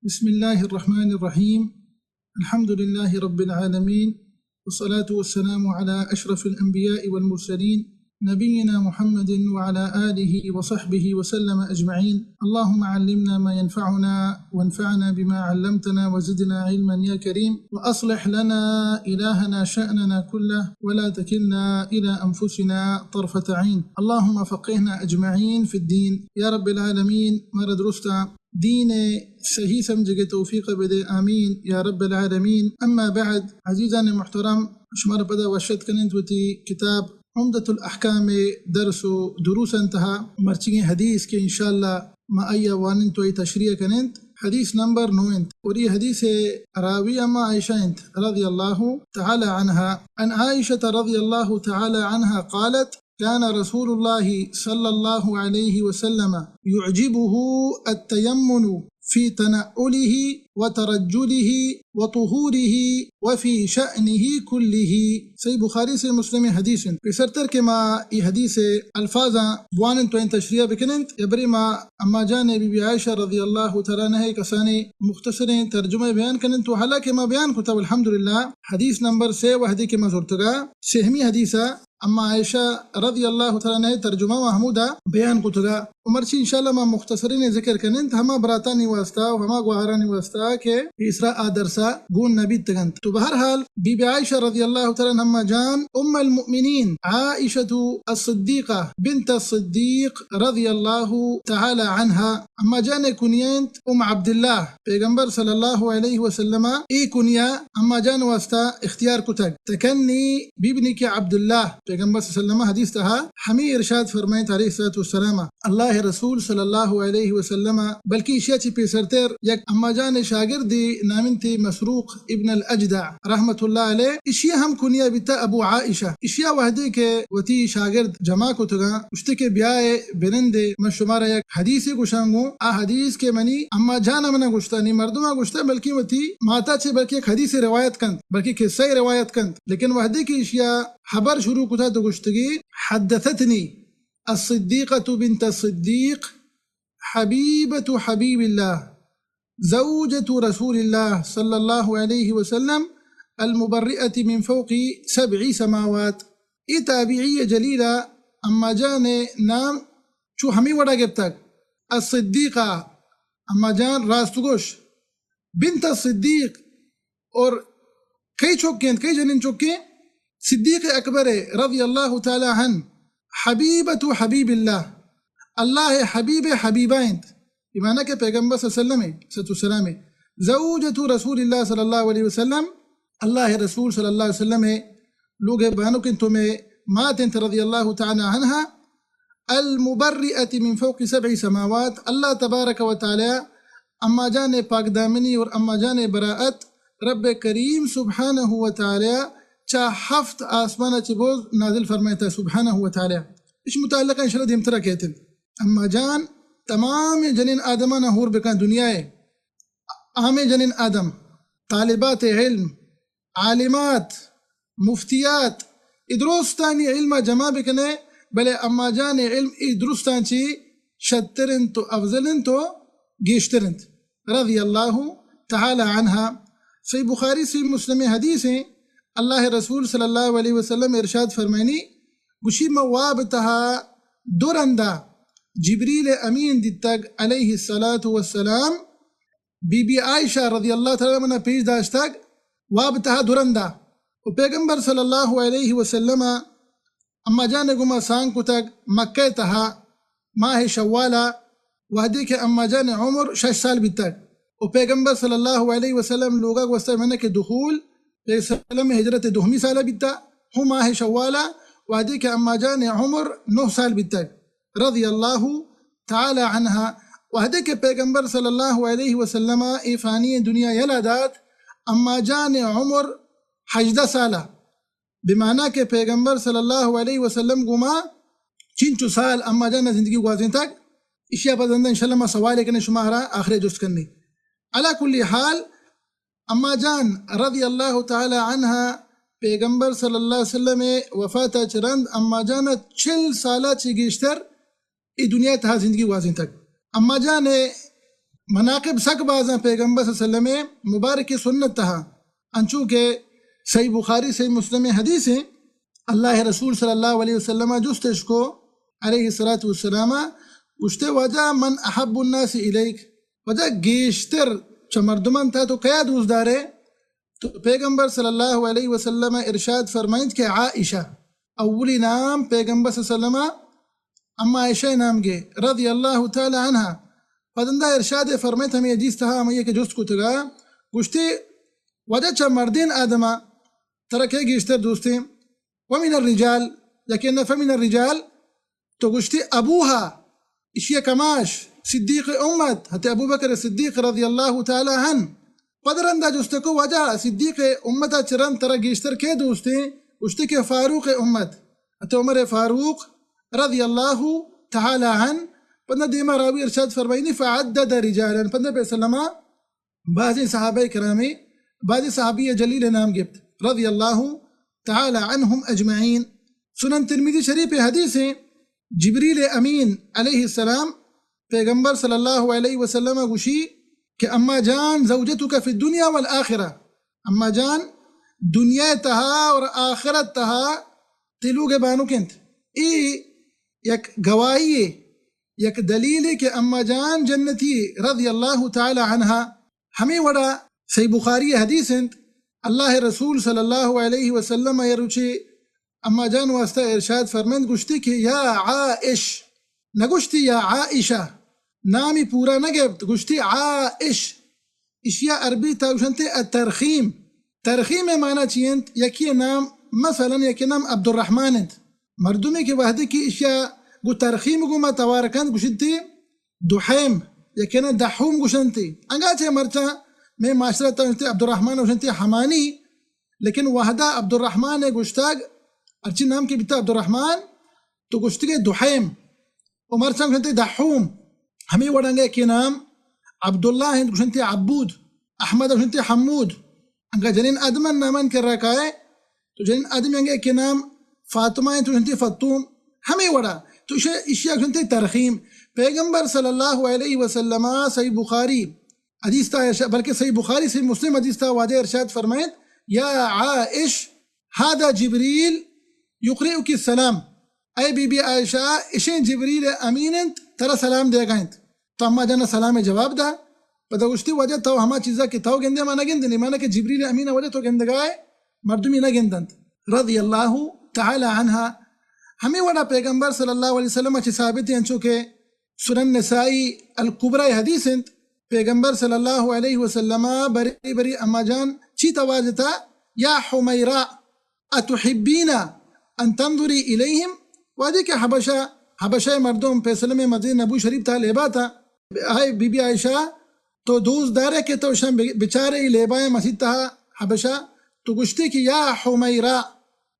بسم الله الرحمن الرحيم. الحمد لله رب العالمين، والصلاة والسلام على أشرف الأنبياء والمرسلين، نبينا محمد وعلى آله وصحبه وسلم أجمعين. اللهم علمنا ما ينفعنا، وانفعنا بما علمتنا، وزدنا علما يا كريم. وأصلح لنا إلهنا شأننا كله، ولا تكلنا إلى أنفسنا طرفة عين. اللهم فقهنا أجمعين في الدين يا رب العالمين. مارا درستا دین ءِ صحیح سمجھگ ءِ توفیق ءَ بدے، آمین یا رب العالمین. اما بعد، عزیزان محترم، شمارا پدا وش اتک کننت وتی کتاب عمدۃ الاحکام ءِ درس و دروس ءِ تہا. مرچیگیں حدیث کہ انشاءاللہ ما آئی ءَ واننت و آئی تشریح کننت، حدیث نمبر نو انت، اور اے حدیث ءِ راوی اما عائشہ انت رضی اللہ تعالی عنہا. عن عائشة رضی اللہ تعالی عنہا قالت: كان رسول الله صلى الله عليه وسلم يعجبه التيمن في تنعله وترجله وطهوره وفي شأنه كله. صحیح بخاری سے مسلم حدیث انت. پیسرتر کہ ما ای حدیث ءِ الفاظاں بواننت و آئی ءِ تشریح بکننت، یا برے ما اما جان بی بی عائشہ رضی اللہ تعالی عنہا ءِ کسانیں مختصریں ترجمہ بیان کننت. و حالانکہ ما بیان کتا، الحمدللہ، حدیث نمبر سے وحدے کہ ما زرتگا، سہمی حدیث ءَ اما عائشہ رضی اللہ تعالی عنہا ءِ ترجمہ ما ہمودا بیان کتگا. و مرچی انشاءاللہ ما مختصریں ذکر کننت ہما براتانی واسطہ و ہما گوہارانی واسطہ کہ پیسرا آ درسا گون نہ بیتگنت. تو بہرحال، بی بی عائشہ رضی اللہ تعالی عنہا، اما جان ام المؤمنین عائشہ الصدیقہ بنت الصدیق رضی اللہ تعالی عنہا، اما جان ءِ کنیہ انت ام عبداللہ. پیغمبر صلی اللہ علیہ وسلم ءَ اے کنیہ اما جان ءِ واسطہ اختیار کتگ. تکنی بابنک عبداللہ. پیغمبر صلی اللہ علیہ وسلم ءَ حدیث تہا ہمے ارشاد فرمائینت علیہ الصلوۃ والسلام، اللہ ءِ رسول صلی اللہ علیہ وسلم ءَ، بلکہ ایشی ءَ چہ پیسرتر یک اما جان ءِ شاگردے نام انت مسروق ابن الاجدع رحمت اللہ علیہ، ایشی ءِ ہم کنیہ بیتا ابو عائشہ. ایشی ءَ وہدے کہ وتی شاگرد جمع کتگاں، گوشتے کہ بیائے بنندے، من شمارا یک حدیثے گوشاں گوں. آ حدیث کہ منی اما جان ءَ منا گوشتا، نی مردماں گوشتا، بلکہ وتی ماتا چہ بلکہ یک حدیثے روایت کنت، بلکہ قصہ روایت کنت. لیکن وہدے کہ ایشی ءَ حبر شروع کتا تو گوشتگی، حدثتنی الصدیقۃ بنت الصدیق حبیبۃ حبیب اللہ زوجۃ رسول اللہ صلی اللہ علیہ وسلم المبرئۃ من فوق سبع سماوات. اے تابعی جلیلہ اما جان ءِ نام چو ہمے وڑا گپتگ، الصدیقہ، اما جان راست گوش، بنت الصدیق، اور کئی چک انت، کئی جنین چک انت؟ صدیق اکبر رضی اللہ تعالی عنہ، حبیبۃ حبیب اللہ، اللہ ءِ حبیب ءِ حبیبہ انت، بمعنی کہ پیغمبر صلی اللہ علیہ وسلم ءِ، صلوۃ والسلام ءِ، زوجۃ رسول اللہ صلی اللہ علیہ وسلم، اللہ ءِ رسول صلی اللہ علیہ وسلم ءِ لوگ ءِ بانک انت، تو مئے مات انت رضی اللہ تعالی عنہا، المبرئۃ من فوق سبع سماوات، اللہ تبارک و تعالی اما جان ءِ پاکدامنی اور اما جان ءِ براءت رب کریم سبحانہ و تعالی چہ ہفت آسمان ءَ چہ بوز نازل فرمائتا سبحانہ و تعالی. اش متعلقہ انشاءاللہ دیمترا کہتن. اما جان تمام جنین آدمانا ہور بکن دنیا ءِ، عام جنین آدم، طالبات علم، عالمات، مفتیات، اے درستانی علم ءَ جمع بکنے، بلے اما جان ءِ علم اے درستاں چی شتر انت و افضل انت و گیشتر انت، رضی اللہ تعالی عنہا. صحیح بخاری، صحیح مسلم حدیث ہیں، اللہ رسول صلی اللہ علیہ وسلم ارشاد فرمائنی، گوشی، ما واب تہا دو رندا جبریل امین دیتگ علیہ الصلوۃ والسلام، بی بی عائشہ رضی اللہ تعالی عنہا منا پیش داشتگ، واب تہا دو رندا. و پیغمبر صلی اللہ علیہ وسلم اما جان گوما سانگ کتگ مکہ تہا ماہ شوالا، وہدے کہ اما جان عمر شش سال بیتگ. و پیغمبر صلی اللہ علیہ وسلم لوگا گوستہ من کہ دخول، پیغمبر صلی اللہ علیہ وسلم ہجرت دوہمی سالا بیتا، ہم ماہ شوالا، وہدے کہ اما جان عمر نہ سال بیتگ. رضی اللہ تعالی عنہا. وہدے کہ پیغمبر صلی اللہ علیہ وسلم اے فانی دنیا یلا دات، اما جان عمر ہژدہ سالا، بمعنی کہ پیغمبر صلی اللہ علیہ وسلم گوما چنچو سال اما جان زندگی گوازینتگ. اشیا پد انشاءاللہ ما سوال کنے شما ہرا آخر جست کنی. علی کل حال، اما جان رضی اللہ تعالی عنہا پیغمبر صلی اللہ علیہ وسلم وفات چہ رند اما جان چل سالا چہ گیشتر اے دنیا تہا زندگی گوازینتگ. اما جان مناقب سک بازاں پیغمبر صلی اللہ علیہ وسلم مبارک سنت تہا، انچو کہ صحیح بخاری، صحیح مسلم حدیث ہیں، اللہ رسول صلی اللہ علیہ وسلم جستش کو، علیہ الصلوۃ والسلام، گشتے: واجہ، من احب الناس الیک؟ واجہ، گیشتر چہ مردمان تا تو کیا دوست دارے؟ تو پیغمبر صلی اللہ علیہ وسلم ارشاد فرمائنت کہ عائشہ، اولی نام پیغمبر صلی اللہ علیہ وسلم اما عائشہ نام گے، رضی اللہ تعالی عنہا۔ پدندا ارشاد فرمائنت ہمیں حدیث تہا، ہمیں کہ جست کتگا، گشتے: واجہ، چہ مردین آدما ترا کئے گیشتر دوستیں؟ ومن الرجال، یکے نہ فمن الرجال، تو گشتے: ابوہا، اشی کماش، صدیق امت، حضرت ابوبکر صدیق رضی اللہ تعالی عنہ۔ پد رندا جست کو: واجہ، صدیق امتا چہ رند ترا گیشتر کئے دوستیں؟ گشتے کہ فاروق امت، حضرت عمر فاروق رضی اللہ تعالی عنہ۔ پدا دیما راوی ارشاد فرمائنی: فعدد رجالا، پدا پیسلما بازیں صحابہ کرامے، بازیں صحابی جلیل نام گپت، رضی اللہ تعالی عنہم اجمعین۔ سنن ترمذی شریف حدیث ہیں، جبریل امین علیہ السلام پیغمبر صلی اللہ علیہ وسلم گوشی کہ اما جان زوجتک فی الدنیا والآخرہ، اما جان دنیا تہا اور آخرت تہا تئی لوگ بانک انت۔ اے یک گواہی، یک دلیل کہ اما جان جنتی، رضی اللہ تعالی عنہا۔ ہمیں وڑا صحیح بخاری حدیث انت، اللہ رسول صلی اللہ علیہ وسلم ء روچے اما جان واسطہ ارشاد فرمند، گشتی کہ یا عائش، نہ گشتی یا عائشہ، نامی پورا نہ گپت، گشتی عائش۔ اشیا عربی تا گوشنتے الترخیم۔ ترخیم معنی چی انت؟ یکی نام، مثلاً یکی نام عبدالرحمن انت، مردمی کہ وہدے کہ اشیا گو ترخیم گو ما توار کنت، گوشنتے دحیم، یکی نام دحوم گوشنتے۔ انگا چہ مرچاں میں معاشرہ تا گوشنتے عبدالرحمن گوشنتے حمانی، لیکن وہدا عبدالرحمن ء گوشتگ، ہرچی نام کہ بیتا عبدالرحمن، تو گوشتگے دحیم، و مرچاں گوشنتے دحوم۔ ہمیں وڑ انگا کہ نام عبداللہ انت، گوشنتے عبود، احمد گوشنتے حمود۔ انگا جنین آدمان نامان کرا کائے، تو جنین آدمی انگا کہ نام فاطمہ انت، گوشنتے فطوم۔ ہمیں وڑا تو اشیا گوشنتے ترخیم۔ پیغمبر صلی اللہ علیہ وسلم، صحیح بخاری حدیث تا ارشا-، بلکہ صحیح بخاری، صحیح مسلم حدیث تا وعدے ارشاد فرمائیت: یا عائش، هذا جبریل یقرئک السلام۔ اے بی بی عائشہ، اشیں جبریل امین انت، ترا سلام دیگا انت۔ تو اما جانا سلام جواب دا۔ پدا گوشتی: واجہ، تو ہما چیزا کہ تو گندے، ما نہ گندنی، مانا کہ جبریل امین واجہ تو گندگائے، مردمی نہ گندنت۔ رضی اللہ تعالی عنہا۔ ہمیں وڑا پیغمبر صلی اللہ علیہ وسلم چی ثابت ہیں، انچو کہ سنن نسائی الکبری حدیث انت، پیغمبر صلی اللہ علیہ وسلم بری بری اما جان چی توار جتا: یا حمیرا، اتحبین ان تنظری الیہم؟ وہدے کہ حبشہ، حبشہ مردم پیسلم مسجد نبوی شریف تا لیباتا، اے بی بی عائشہ، تو دوست دارے کہ تو شان بچارے ای لیبائیں مسجد تہا حبشہ؟ تو گشتے کہ یا حمیرا۔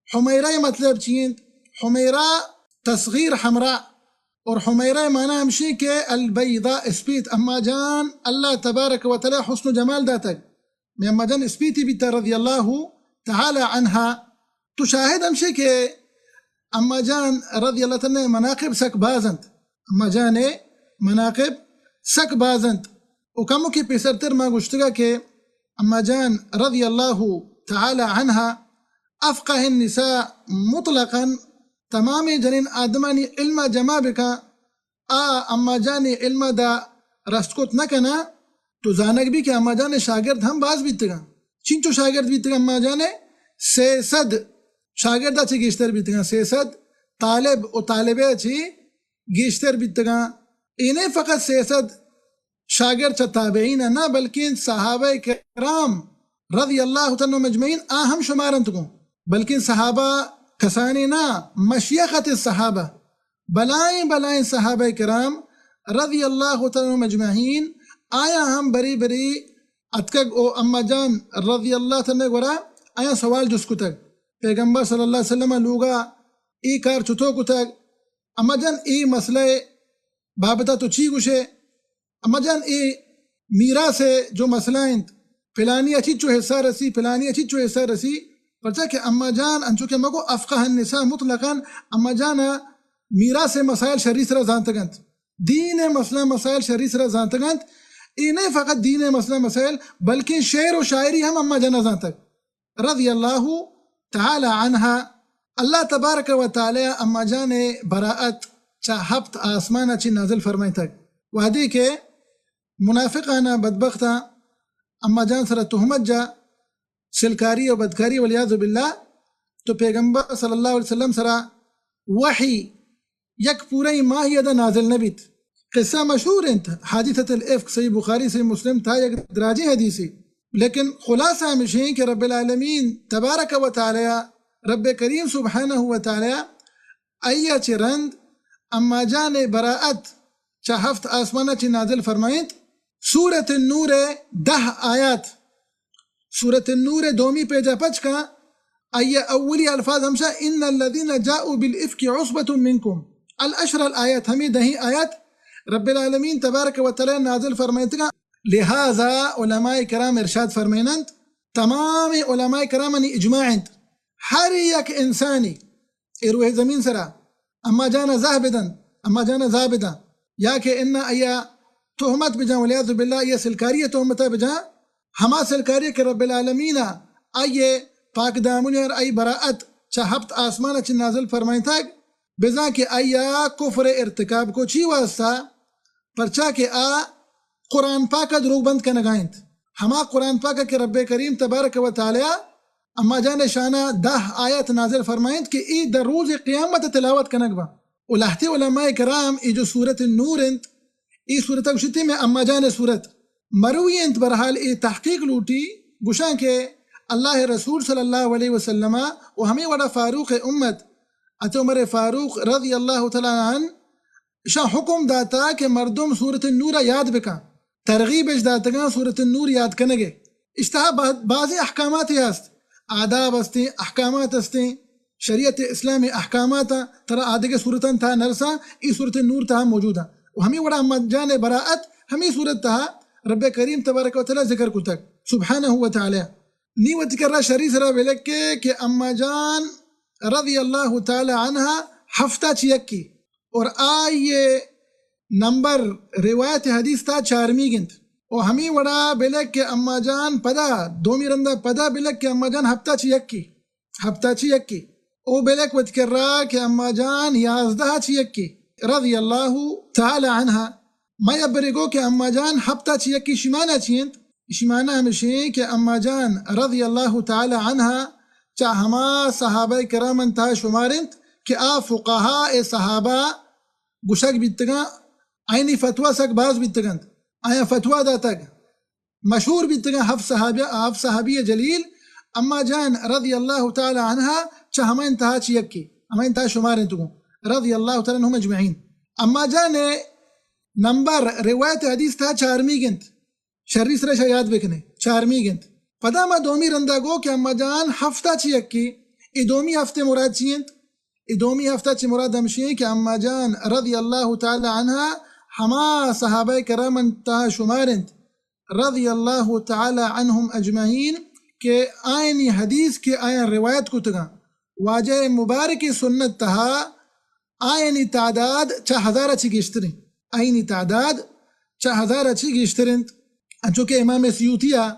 حمیرہ مطلب چی انت؟ حمیرہ تصغیر حمراء، اور حمیرہ معنی ہمشی کہ البیضاء، اسپیت۔ اما جان اللہ تبارک و تعالی حسن و جمال داتگ، میں اما جان اسپیتی بیتا رضی اللہ تعالی عنہا۔ تو شاہد ہمشی کہ اما جان رضی اللہ تعالی عنہا مناقب سک باز انت، اما جان مناقب سک باز انت۔ و کمو کہ پیسرتر ما گشتگا کہ اما جان رضی اللہ تعالی عنہا افقہ النساء مطلقاً، تمام جنین آدمانی علم جمع بکا، آ اما جان علم دا رست کت نہ کنا، تو زانگ بی کہ اما جان شاگرد ہم باز بیتگا۔ چنچو شاگرد بیتگا اما جان؟ سئے سد شاگرد چہ گیشتر بیتگا، سئے سد طالب و طالبہ چہ گیشتر بیتگا۔ اے نہ فقط سئے سد شاگرد چہ تابعین نہ، بلکن صحابہ کرام رضی اللہ تعالی عنہم اجمعین آ ہم شمار انت گوں، بلکن صحابہ کسانی نہ، مشیخت الصحابہ، بلائیں بلائیں صحابہ کرام رضی اللہ تعالی عنہم اجمعین، آیا ہم بری بری اتکگ و اما جان رضی اللہ تعالی عنہ گورا آیا سوال جست کتگ، پیغمبر صلی اللہ علیہ وسلم لوگا اے کار چطور کتگ؟ اما جان اے مسئلہ بابتا تو چی گوشے؟ اما جان، اے میراث ء جو مسئلہ انت، پلانی ء چچو حصہ رسی، پلانی ء چچو حصہ رسی، پرچا کہ اما جان انچو کہ مگو افقہ النساء مطلقاً، اما جان ء میراث ء مسائل شری سرا زانتگ انت، دین ء مسئلہ مسائل شری سرا زانتگ انت۔ اے نہ فقط دین ءِ مسئلہ مسائل، بلکیں شعر و شاعری ہم اما جان ءَ زانتگ، رضی اللہ تعالی عنہا۔ اللہ تبارک و تعالی اما جان ءِ براءت چہ ہپت آسمان ءَ چہ نازل فرمائتگ۔ وہدے کہ منافقاناں بدبختاں اما جان سرا تہمت جا، سلکاری و بدکاری، والعیاذ باللہ، تو پیغمبر صلی اللہ علیہ وسلم سرا وحی یک پورئی ماہی ادا نازل نہ بیت۔ قصہ مشہور انت، حادثۃ الافک، صحیح بخاری، صحیح مسلم تہا یک دراجیں حدیثے۔ لیکن خلاصہ ہمیشیں کہ رب العالمین تبارک و تعالی، رب کریم سبحانہ و تعالی، آئی ءَ چہ رند اما جان ءِ براءت چہ ہفت آسمان ءَ چہ نازل فرمائینت۔ سورت النور ءِ دہ آیات، سورت النور ءِ دومی پیج ءَ پچ کن، آئی ءِ اولی الفاظ ہمشہ، ان الذین جاءوا بالافک عصبۃ منکم، العشر الآیات، ہمے دہیں آیات رب العالمین تبارک و تعالی نازل فرمائینتگاں۔ لہذا علماء کرام ارشاد فرمائیننت، تمام علماء کرامانی اجماع انت، ہر یک انسانی اے روئے زمین سرا اما جان ءَ زاہ بدنت، اما جان ءَ زاہ بدنت، یا کہ انا آئی ءَ تہمت بجاں، والعیاذ باللہ، آئی ءَ سلکاری ءِ تہمت ءَ بجاں، ہما سلکاری کہ رب العالمین ءَ آئی ءِ پاک دامنی ءَ آئی براءت چہ ہپت آسمان ءَ چہ نازل فرمائینتگ، بزاں کہ آئی ءَ کفر ءِ ارتکاب کو۔ چی واسطہ؟ پرچا کہ آ قرآن پاک ءَ دروگ بند کنگا انت۔ ہما قرآن پاک ءَ کہ رب کریم تبارک و تعالی اما جان ءِ شان ءَ دہ آیت نازل فرمائینت کہ اے در روز قیامت تلاوت کنگ باں۔ و لہتے علماء کرام اے جو سورت نور انت، اے سورت ءَ گوشیت مئے اما جان ءِ سورت مروی انت۔ بہرحال اے تحقیق لوٹی، گوشاں کہ اللہ ءِ رسول صلی اللہ علیہ وسلم ءَ و ہمے وڑا فاروق امت حضرت عمر فاروق رضی اللہ تعالی عنہ اشاں حکم داتا کہ مردم سورت نور ءَ یاد بکن، ترغیب اش داتگاں سورت نور یاد کنگ ءِ۔ اش تہا با-، بازیں احکامات ہست، آداب ہستیں، احکامات ہستیں، شریعت اسلام ءِ احکامات، ترا آدگہ سورتاں تہا نرساں، اے سورت نور تہا موجود اں۔ و ہمے وڑا اما جان ءِ براءت ہمے سورت تہا رب کریم تبارک و تعالی ذکر کتگ سبحانہ و تعالی۔ نی وتی کرا شری سرا بلکے کہ اما جان رضی اللہ تعالی عنہا ہفتا چہ یکی اور آئی نمبر روایت حدیث تا چارمیگ انت۔ و ہمے وڑا بلک کہ اما جان پدا، دومی رندا پدا بلک کہ اما جان ہفتا چہ یکی، ہفتا چہ یکی۔ او بلک وتی کرا کہ اما جان یازدہ چہ یکی، رضی اللہ تعالی عنہا۔ ما یا برے گو کہ اما جان ہپتا چہ یکی، اشی مانا چی انت؟ اشی مانا ہمشی کہ اما جان رضی اللہ تعالی عنہا چہ ہما صحابہ کرام انت تہا شمار انت کہ آ فقہاء صحابہ گوشگ بیتگاں، آیانی فتویٰ سک باز بیتگنت، آیاں فتویٰ داتگ، مشہور بیتگاں۔ ہفت صحابہ، ہفت صحابی جلیل اما جان رضی اللہ تعالی عنہا چہ ہمائن تہا چہ یکی، ہمائن تہا شمار انت گوں، رضی اللہ تعالی عنہم اجمعین۔ اما جان نمبر روایت حدیث تہا چارمیگ انت۔ شری سرا شا یاد بکنے، چارمیگ انت۔ پدا ما دومی رندا گو کہ اما جان ہفتا چہ یکی، اے دومی ہفتے مراد چی انت؟ اے دومی ہفتا چہ مراد ہمشی انت کہ اما جان رضی اللہ تعالی عنہا ہما صحابہ کرام انت تہا شمار انت، رضی اللہ تعالی عنہم اجمعین، کہ آیانی حدیث کہ آیاں روایت کتگاں، واجہ مبارک سنت تہا آیانی تعداد چہ ہزار ء چہ گیشتر انت۔ آیانی تعداد چہ ہزار ء چہ گیشتر انت۔ انچو کہ امام سیوطی ء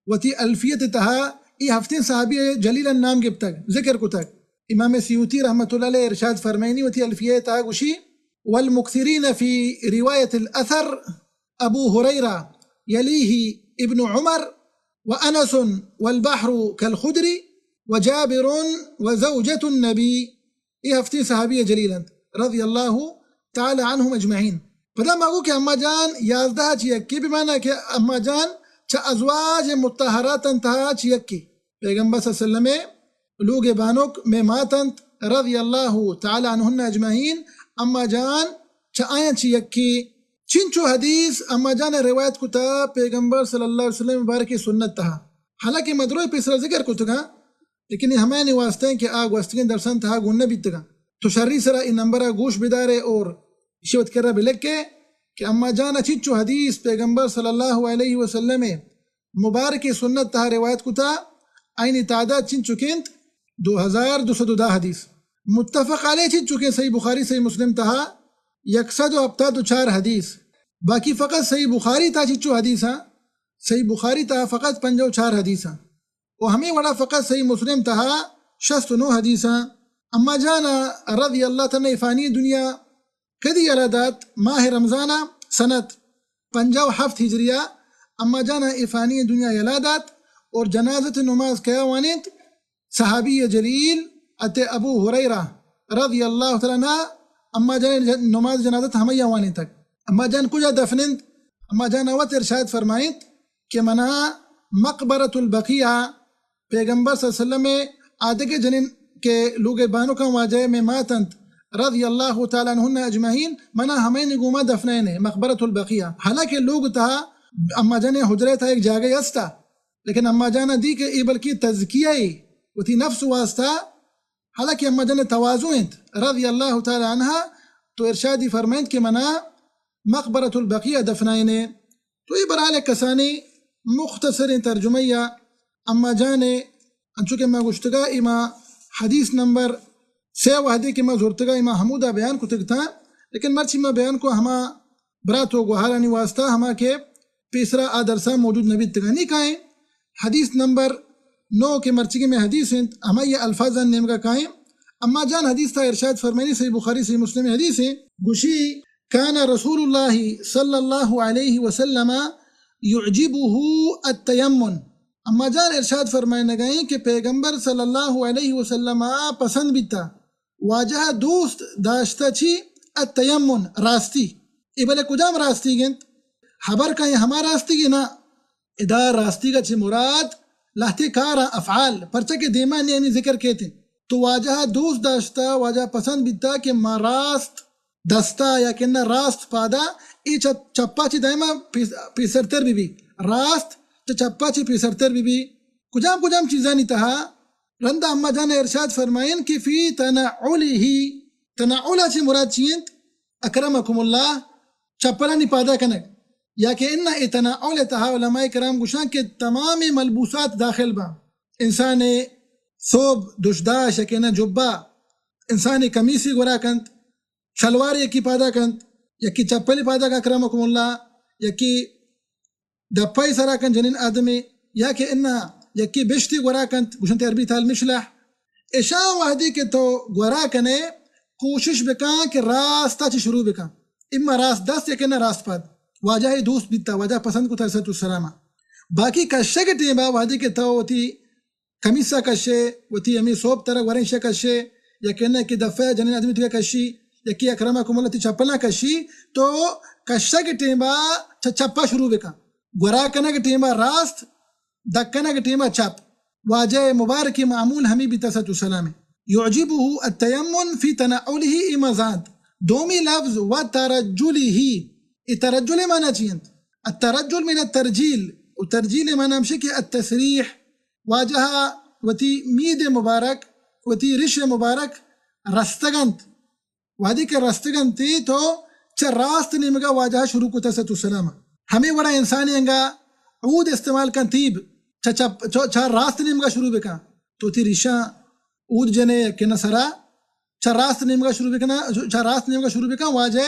وتی الفیت ء تہا اے ہفتیں صحابی ء جلیل ء نام گپتگ، ذکر کتگ۔ امام سیوطی رحمت اللہ علیہ ارشاد فرمائنی وتی الفیہ ء تہا گوشی، والمکثرین فی روایت الاثر ابو ہریرہ یلیہ ابن عمر و انس والبحر کالخدر و جابر و زوجۃ النبی۔ اے ہفتیں صحابی جلیل انت، رضی اللہ تعالی عنہم اجمعین۔ پدا ما گو کہ اما جان یازدہ چہ یکے، بمانا کہ اما جان چہ ازواج مطہرات انت تہا چہ یکے۔ پیغمبر صلی اللہ علیہ وسلم لوگ بانک مئے مات انت، رضی اللہ تعالی عنہن اجمعین۔ اما جان چہ آیاں چہ یکے۔ چنچو حدیث اما جان روایت کتا پیغمبر صلی اللہ علیہ وسلم مبارک سنت تہا۔ حالانکہ مدروی پیسرا ذکر کتگاں، لیکن اے ہمایانی واسطہ انت کہ آ گوستگیں درسان تہا گون نہ بیتگاں۔ تو شری سرا اے نمبرا گوش بدارے اور ایشی وت کرا بلکے کہ اما جان چنچو حدیث پیغمبر صلی اللہ علیہ وسلم مبارک سنت تہا روایت کتا، آئینی تعداد چنچک انت؟ دو ہزار دو سد و دہ حدیث۔ متفق علیہ چنچک انت؟ صحیح بخاری، صحیح مسلم تہا یک سد و ہپتاد و چار حدیث۔ باقی فقط صحیح بخاری تا چچو حدیثاں، صحیح بخاری تا فقط پنجاہ و چار حدیثاں، و ہمیں وڑا فقط صحیح مسلم تہا شست و نو حدیثاں۔ اما جانا رضی اللہ تعالی عنہ فانی دنیا کدی یلا دات؟ ماہ رمضانا سنت پنجاہ و ہفت ہجریہ اما جانا فانی دنیا یلا دات، اور جنازت نماز کیا وانینت؟ صحابی جلیل ات ابو ہریرہ رضی اللہ تعالی عنہ، اما جان نماز جنازت ہمیا وانینتگ۔ اما جان کجا دفن انت؟ اما جان وت ارشاد فرمائنت کہ منا مقبرۃ البقیع، پیغمبر صلی اللہ علیہ وسلم آدگہ جنین کہ لوگ بانکاں واجہ میں مات انت، رضی اللہ تعالی عنہن اجمعین، منا ہمین گوما دفنین مقبرۃ البقیع۔ حالانکہ لوگ تہا اما جان حجرہ تہا ایک جاگہ استا، لیکن اما جانا دی کہ اے بلکہ تزکیہ اے وتی نفس واسطہ، حالانکہ اما جان تواضع انت رضی اللہ تعالی عنہا، تو ارشادی فرمائنت کہ منا مقبرۃ البقیع دفنائنے۔ تو اے برحال کسانی مختصریں ترجمہ یا اما جان انچو کہ ما گشتگا، ایما حدیث نمبر سے وہدے کہ ما زرتگا، ایما ہمودا بیان کتگ تاں، لیکن مرچی ما بیان کو ہما برات و گوہارانی واسطہ ہما کہ پیسرا آ درساں موجود نہ بیتگانی کائیں۔ حدیث نمبر نو کہ مرچیگی میں حدیث انت، ہمائی الفاظاں نیمگا کائیں۔ اما جان حدیث تا ارشاد فرمائنی، صحیح بخاری صحیح مسلم حدیث ہیں، گوشی، کان رسول اللہ صلی اللہ علیہ وسلم یعجبہ التیمن۔ اما جان ارشاد فرمائنگائیں کہ پیغمبر صلی اللہ علیہ وسلم پسند بیتا، واجہ دوست داشتہ چی؟ التیمن، راستی۔ اے بلے کجام راستی گنت؟ حبر کائیں ہما راستی گے نا۔ ادا راستیگا چہ مراد لہتے کاراں، افعال، پرچہ کہ دیما نیانی ذکر کیت انت۔ تو واجہ دوست داشتہ، واجہ پسند بیتا کہ ما راست دستا یا کہ نہ راست پادا اے چ-، چپا چہ دائما پیس-، پیسرتر بی بی، راست چہ چپا چہ پیسرتر بی بی۔ کجام کجام چیزانی تہا؟ رندا اما جان ارشاد فرمائن کہ فی تنعلہ، تنعلہ چہ مراد چی انت؟ اکرمکم اللہ، چپلانی پادا کنگ، یا کہ انہ اے تنعل تہا علماء کرام گوشاں کہ تمام ملبوسات داخل باں۔ انسان ثوب، دشداش، یا کہ نہ جبہ، انسان کمیسی گورا کنت، شلوار یکی پادا کنت، یکی چپلی پادا کنت، اکرمکم اللہ، یکی دپائی سرا کنت جنین آدمی، یا کہ انہ یکی بشتی گورا کنت، گوشنت عربی تال مشلح۔ اشاں وہدی کہ تو گورا کنے، کوشش بکن کہ راستا چہ شروع بکن۔ اما راست دست یا کہ نہ راست پاد۔ واجہ دوست بیتا، واجہ پسند کو علیہ الصلوۃ والسلام۔ باقی کشگ ٹیما وہدی کہ تو وتی کمیسا کشے، وتی ہمے سوب ترا ورنشا کشے، یا کہ نہ کہ دفعہ جنین آدمی تو کشی، یا کہ اکرمکم اللہ تی چپلا کشی، تو کشگ ٹیما چہ چپا شروع بکن۔ گورا کنگ ٹیما راست، دکنگ ٹیما چپ۔ واجہ مبارک معمول ہمی بیتا صلوۃ والسلام۔ یعجبہ التیمن فی تنعلہ، ایما زانت۔ دومی لفظ و ترجلہ۔ اے ترجل معنی چی انت؟ الترجل من الترجیل۔ و ترجیل معنی ہمشی کہ التسریح۔ واجہ وتی مید مبارک، وتی رش مبارک رستگ انت۔ وہدے کہ رستگ انت تو چہ راست نیمگا واجہ شروع کتا صلوۃ والسلام۔ ہمے وڑا انسانے انگا عود استعمال کن، تیب، چہ چپ، چہ، چہ راست نیمگا شروع بکن۔ تو تی ریشاں عود جنے کہ نہ سرا، چہ راست نیمگا شروع بکن، چہ راست نیمگا شروع بکن، واجہ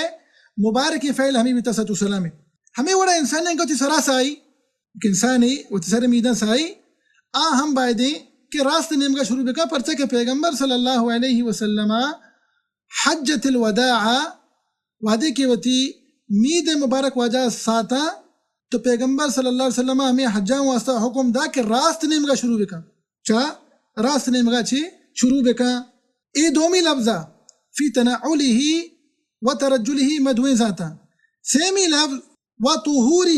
مبارک فعل ہمے بیتا صلوۃ والسلام۔ ہمے وڑا انسانے انگا تی سرا سائی، کہ انسانے وتی سر میدان سائی، آ ہم بایدیں کہ راست نیمگا شروع بکن، پرچہ کہ پیغمبر صلی اللہ علیہ وسلم حجۃ الوداع، وہدے کہ وتی مید مبارک واجہ ساتا، تو پیغمبر صلی اللہ علیہ وسلم ہمے حجاں واسطہ حکم دا کہ راست نیمگا شروع بکن، چہ راست نیمگا چی شروع بکن۔ اے دومی لفظا فی تنعلہ و ترجلہ مدویں ذاتا۔ سیمی لفظ و طہورہ،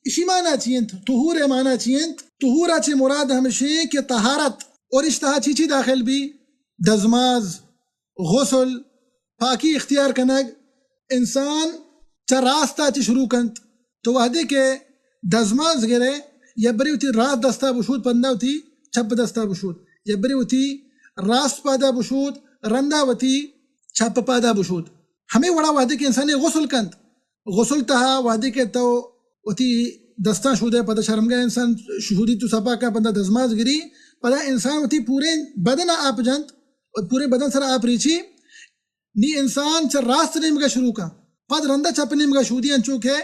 اشی معنی چی انت؟ طہور معنی چی انت؟ طہورا چی مراد ہمشی کہ طہارت، اور اشتہا چی چی داخل بی؟ دزماز، غسل، پاکی اختیار کنگ، انسان چہ راستا چہ شروع کنت۔ تو وہدے کہ دزماز گرے، یا بری وتی راست دستا بشود، پندا وتی چپ دستا بشود، یا بری وتی راست پادا بشود، رندا وتی چپ پادا بشود۔ ہمے وڑا وہدے کہ انسانے غسل کنت، غسل تہا وہدے کہ تو وتی دستاں شودے، پدا شرمگا انسان شودی تو سپا کن، پدا دزماز گری، پدا انسان وتی پوریں بدن آپ جنت، و پوریں بدن سرا آپ ریچی، نی انسان چہ راست نیمگا شروع کن۔ پد رندا چپ نیمگا شودی، انچو کہ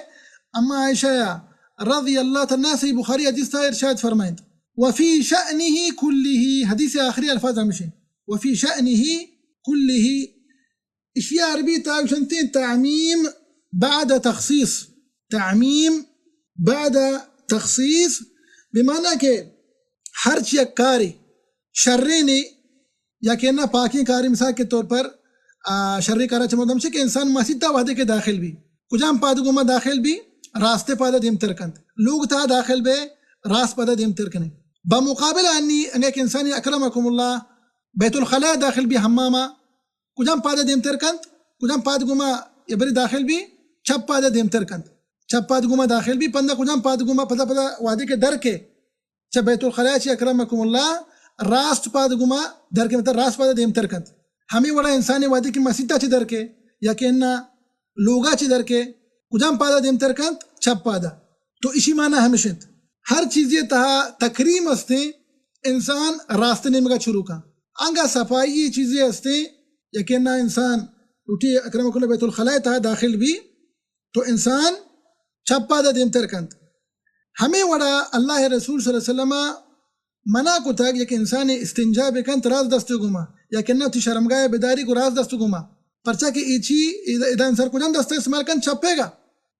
اما عائشہ رضی اللہ تعالی عنہا صحیح بخاری حدیث تا ارشاد فرمائنت، وفی شأنہ کلہ، حدیث آخری الفاظ ہمیشی، وفی شأنہ کلہ، اشیا عربی تا گوشنتی تعمیم بعد تخصیص، تعمیم بعد تخصیص، بمعنی کہ ہرچ یک کاری شرینی یا کہ نہ پاکیں کاری، مثال کے طور پر، آ، شریں کارا چہ مردم چہ کہ انسان مسیت تا وہدے کہ داخل بی، کجام پاد گوما داخل بی؟ راستے پادا دیمتر کنت۔ لوگ تا داخل بے، راست پادا دیمتر کنے۔ بمقابل آنی انگا کہ انسانی اکرمکم اللہ بیت الخلاء داخل بی حماما، کجام پادا دیمتر کنت؟ کجام پاد گوما یہ بری داخل بی؟ چپ پادا دیمتر کنت۔ چپ پاد گوما داخل بی، پندا کجام پاد گوما؟ پدا پدا وہدے کہ در کے چہ بیت الخلاء چہ اکرمکم اللہ، راست پاد گوما در کے، مطلب راست پادا دیمتر کنت۔ ہمیں وڑا انسان وہدے کہ مسیتا چہ در کے یا کہ انا لوگا چہ در کے، کجام پادا دیمتر کنت؟ چپ پادا۔ تو اشی معنی ہمش انت، ہر چیزے تہا تکریم استیں، انسان راست نیمگا شروع کن۔ انگا صفائی چیزے استیں، یقینا انسان لوٹی اکرمکم اللہ بیت الخلاء تہا داخل بی، تو انسان چپ پادا دیمتر کنت۔ ہمیں وڑا اللہ رسول صلی اللہ علیہ وسلم منع کتگ یک انسان استنجا بکنت راست دست گوما، یا کہ نہ وتی شرمگاہ بداری گو راست دست گوما، پرچا کہ اے چی ادا، ادا انسان کجام دست استعمال کنت؟ چپے گا۔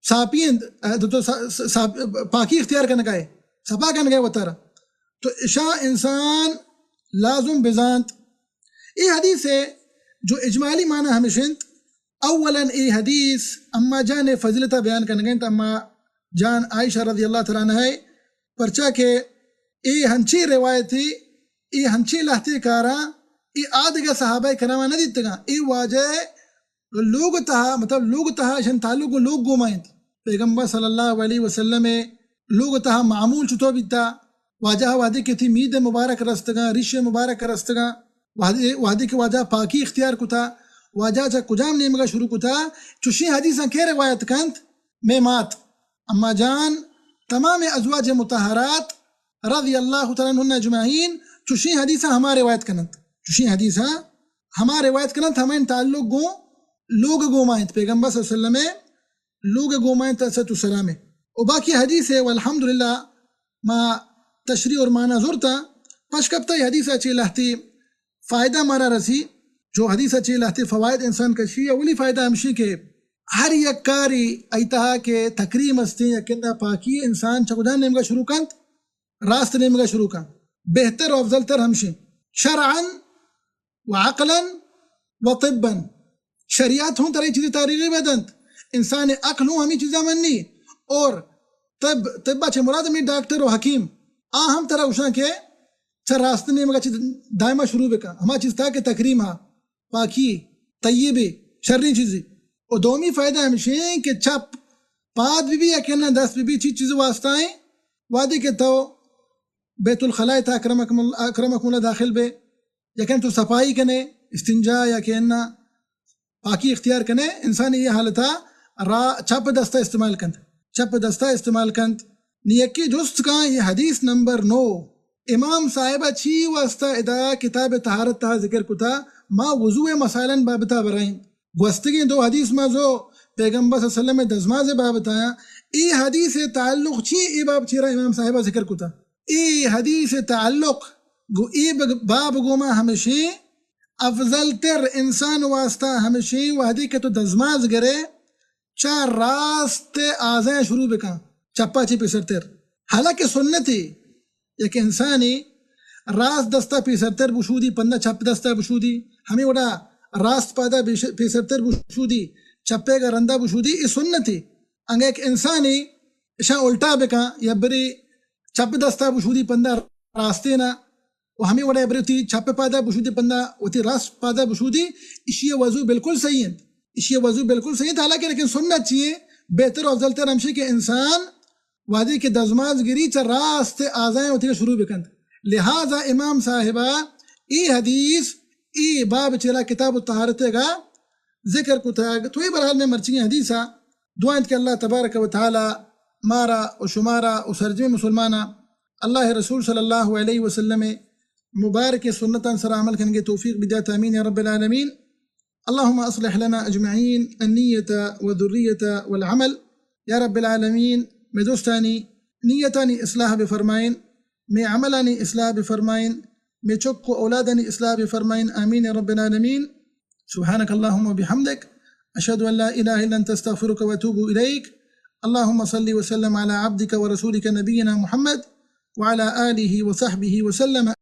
صافی انت، تو سا-، سا-، پاکی اختیار کنگا ہے، صفا کنگا ہے وتارا۔ تو اشاں انسان لازم بزانت۔ اے حدیث ہے جو اجمالی معنی ہمش انت، اولاً اے حدیث اما جان فضیلتا بیان کنگ انت، اما جان عائشہ رضی اللہ تعالی عنہا، پرچا کہ اے ہنچیں روایتے، اے ہنچیں لہتے کاراں اے آدگہ صحابہ کراما نہ دیتگاں۔ اے واجہ لوگ تہا، مطلب لوگ تہا، اشان تعلق گوں لوگ گوما انت۔ پیغمبر صلی اللہ علیہ وسلم لوگ تہا معمول چطور بیتا؟ واجہ وہدے کہ تئی مید مبارک رستگاں، ریش مبارک رستگاں، وہدے، وہدے کہ واجہ پاکی اختیار کتا، واجہ چہ کجام نیمگا شروع کتا؟ چوشیں حدیثاں کے روایت کنت؟ مے مات اما جان، تمام ازواج مطہرات رضی اللہ تعالی عنہن اجمعین، چوشیں حدیثاں ہما روایت کننت، چوشیں حدیثاں ہما روایت کننت، ہمائن تعلق گوں لوگ گوما انت۔ پیغمبر صلی اللہ علیہ وسلم لوگ گوما انت، علیہ الصلوۃ والسلام۔ و باقی حدیث ہے، والحمدللہ، ما تشریح اور معنی زرتا، پشکپتا۔ یہ حدیث اچے لہتی فائدہ مارا رسی، جو حدیث اچے لہتے فوائد انسان کشی، اولی فائدہ ہمشی کہ ہر یک کاری ای تہا کہ تکریم استیں یا کندا پاکی، انسان چہ کجام نیمگا شروع کنت؟ راست نیمگا شروع کنت۔ بہتر و افضل تر ہمشی شرعاً و عقلاً و طباً۔ شریعت ہوں ترا اے چیزی ترغیب دنت، انسان عقل ہوں ہمیں چیزا منی، اور طب، طبا چہ مراد ہمیں ڈاکٹر و حکیم، آ ہم ترا گوشاں کہ چہ راست نیمگا چہ دائما شروع بکن، ہما چیز تہا کہ تکریم ہا، پاکی، طیبی، شریں چیزی۔ و دومی فائدہ ہمشی کہ چپ پاد بی بی یا کہ نہ دست بی بی، چی چیز واسطہ ہیں؟ وہدے کہ تو بیت الخلاء تا اکرمکم اللہ، اکرمکم اللہ داخل بے، یا کہ تو صفائی کنے، استنجا یا کہ نہ پاکی اختیار کنے، انسان یہ حالتا را چپ دستا استعمال کنت، چپ دستا استعمال کنت۔ نی یکی جست کن، یہ حدیث نمبر نو، امام صاحبہ چی واسطہ ادا کتاب طہارت تہا ذکر کتا؟ ما وضو مسائلن بابتا برائیں، گوستگیں دو حدیث ما زو پیغمبر صلی اللہ علیہ وسلم دزماز بابتا آیا، اے حدیث تعلق چی اے باب چیرا امام صاحبہ ذکر کتا؟ اے حدیث تعلق گو اے بگ-، باب گوما ہمشیں افضل تر انسان واسطہ ہمشیں وہدے کہ تو دزماز گرے چا راست آزاں شروع بکن، چپا چی پیسر تر۔ حالانکہ سنتی یک انسانی راست دستا پیسر تر بشودی، پندا چپ دستا بشودی، ہمیں وڑا راست پادا بیش-، پیسر تر بشودی، چپے گا رندا بشودی، اے سنتی۔ انگا یک انسانی اشاں الٹا بکن یا بری چپ دستا بشودی پندا راستینا، و ہمیں وڑا بری وتی چپ پادا بشودی پندا وتی راست پادا بشودی، اشی وضو بالکل صحیح انت، اشی وضو بالکل صحیح انت۔ حالانکہ لیکن سنت چی ہے؟ بہتر و افضل تر ہمشی کہ انسان وہدے کہ دزماز گری چہ راست آزائیں وتی شروع بکنت۔ لہذا امام صاحبہ اے حدیث اے باب چیرا کتاب الطہارت گا ذکر کتگ۔ تو اے بہرحال میں مرچی حدیثا دعا انت کہ اللہ تبارک و تعالی مارا و شمارا و سرجمیں مسلمانا اللہ رسول صلی اللہ علیہ وسلم مبارک سنتاں سرا عمل کنگے توفیق بدات، آمین یا رب العالمین۔ اللهم أصلح لنا أجمعين النية والذرية والعمل. یا رب العالمین، مئے دوستانی نیتانی اصلاح بفرمائن، مئے عملانی اصلاح بفرمائن، مئے چک و اولادانی اصلاح بفرمائن. آمین یا رب العالمین. سبحانك اللهم وبحمدك، أشهد أن لا إله إلا أنت، أستغفرك وأتوب إليك. اللهم صل وسلم على عبدك ورسولك نبينا محمد وعلى آله وصحبه وسلم.